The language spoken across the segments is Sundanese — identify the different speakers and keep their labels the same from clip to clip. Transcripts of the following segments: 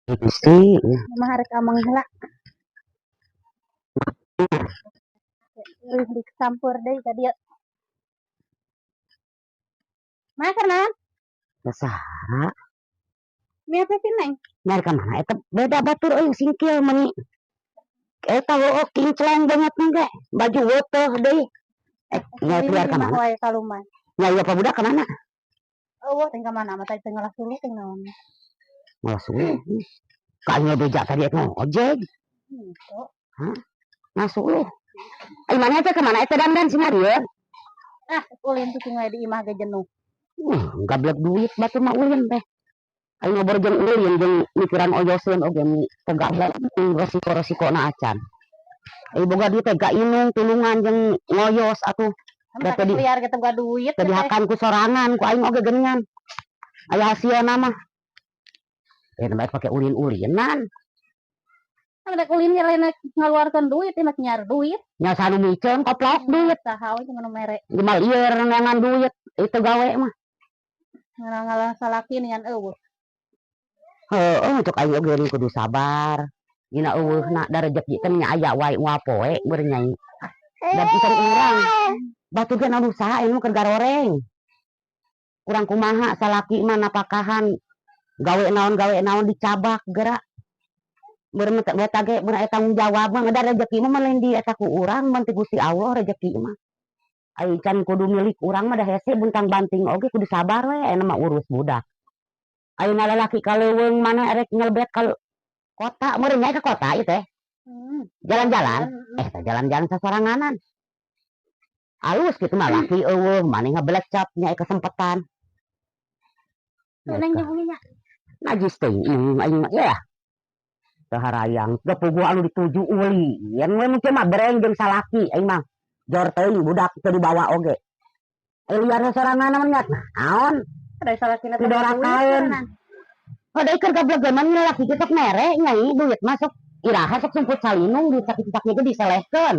Speaker 1: Gusti.
Speaker 2: Mah rek ameng heula. Euy, disampeur deui ka dieu. Mah keur naon?
Speaker 1: Saha?
Speaker 2: Mi apa sih, Neng?
Speaker 1: Nyari ka mana eta beda batur euy, singkil meuni. Eta heueuh kinclong banget ge. Baju weutoh deui. Eh, nya keluar ka mana?
Speaker 2: Wae kaluman.
Speaker 1: Nya ieu pa budak ka mana?
Speaker 2: Eueuh, teh ka mana mah teh ngalah suluh teh naon.
Speaker 1: Ngalah suluh. Ka aing beja tadi eta ojek.
Speaker 2: Henteu.
Speaker 1: Hah? Ngasuluh. Ai mana eta, ka mana eta dandan cenah dieu?
Speaker 2: Ah, ulin cicing wae di imah ge jenuh.
Speaker 1: Gablek duit batur mah ulin teh. Aing ngobrol jeung ulin jeung mikiran oyoseun oge mi teu gablek resiko-resikona acan. Ai boga duit teh ga inung tulungan jeung ngoyos atuh.
Speaker 2: Da teu liar ge teu boga duit.
Speaker 1: Teu dihakan ku sorangan ku aing oge geuningan. Aya hasilna mah. Eh, baik pake ulin-ulinan.
Speaker 2: Kan rek ulin ge lain ngaluarkeun duit, mah nyar duit.
Speaker 1: Nya sanu miceun koplok duit.
Speaker 2: Saha we nu mere.
Speaker 1: Gemal ieu neangan duit itu gawe mah.
Speaker 2: Ngalah salaki nian eueuh.
Speaker 1: Heueuh, cek aing oge kudu sabar. Dina eueuhna da rejeki teh nya aya wae moal poe meureun nyai. Da pisan urang. Batur ge naon usaha anu keur garoreng. Kurang kumaha salaki mah napakahan gawe naon dicabak geura. Meureun teh eta ge mun aya tanggung jawab mah da rejeki mah lain di eta ku urang, mun ti Gusti Allah rejeki mah. Ai can kudu milik urang mah da hese buntang banting oge kudu sabar we ayeuna mah urus budak. Ayeuna lalaki ka leuweung mana erek ngelbet ka kota meureun nya ka kota ieu teh. Jalan-jalan, eh teh jalan-jalan sasoranganan. Alus kitu mah laki eueuh maneh ngabelecap nya kesempatan.
Speaker 2: Neng nya.
Speaker 1: Najis teuing aing mah ya. Teu harayang, teu puguh anu dituju ulin we mungkin mah bereng jeung salaki aing mah. Jor teuing budak teu dibawa oge. Ai liar sorangan mah nya naon?
Speaker 2: Da salakina teh
Speaker 1: Didorakaeun. Oh, da keur gablek ge mah lalaki ge sok mere nyai duit mah sok iraha sok sumput salinung duit sakitu ge diselehkeun.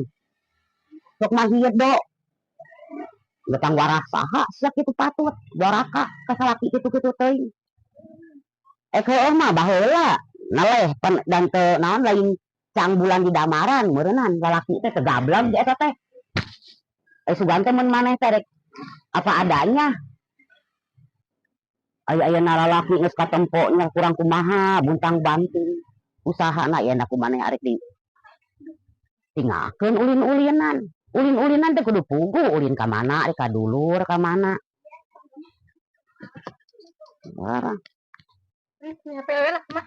Speaker 1: Sok mah hieu do. Getang warah saha sia kitu patut doraka ka salaki kitu-kitu teuing. Eh heueuh mah baheula naleh pan dan teu naon lain cang bulan di damaran meureunnan lalaki teh teu gablek di eta teh. Eh sugan teh mun maneh teh rek apa adanya. Aya ayeuna lalaki geus katempo nya kurang kumaha buntang banting. Usahana ayeuna ku maneh arek di tinggalkeun ulin-ulinan. Ulin-ulinan teh kudu puguh ulin ka mana rek ka dulur ka mana. Larang.
Speaker 2: HP we lah mah.